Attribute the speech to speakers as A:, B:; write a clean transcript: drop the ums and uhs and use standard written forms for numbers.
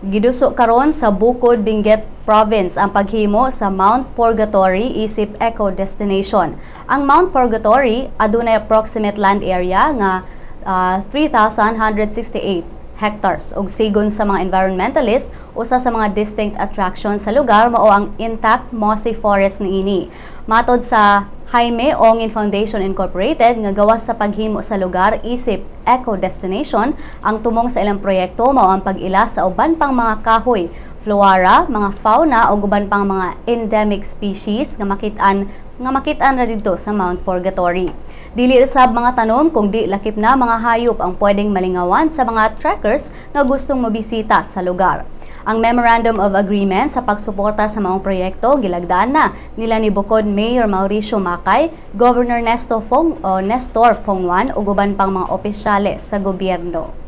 A: Giduso karon sa Bukod, Benguet Province ang paghimo sa Mount Purgatory isip eco destination. Ang Mount Purgatory adunay approximate land area nga 3,168 hectares ug sigon sa mga environmentalist, usa sa mga distinct attraction sa lugar mao ang intact mossy forest niini. Matod sa Jaime Ongin Foundation Incorporated, nga gawas sa paghimo sa lugar isip eco destination, ang tumong sa ilang proyekto mao ang pag-ila sa uban pang mga kahoy, flora, mga fauna ug uban pang mga endemic species nga makit-an ra didto sa Mount Purgatory. Dili sab mga tanom kung di lakip na mga hayop ang pwedeng malingawan sa mga trekkers nga gustong mobisita sa lugar. Ang Memorandum of Agreement sa pagsuporta sa maong proyekto gilagdaan na nila ni Bokod Mayor Mauricio Macay, Governor Nestor Fongwan ug uban pang mga opisyales sa gobyerno.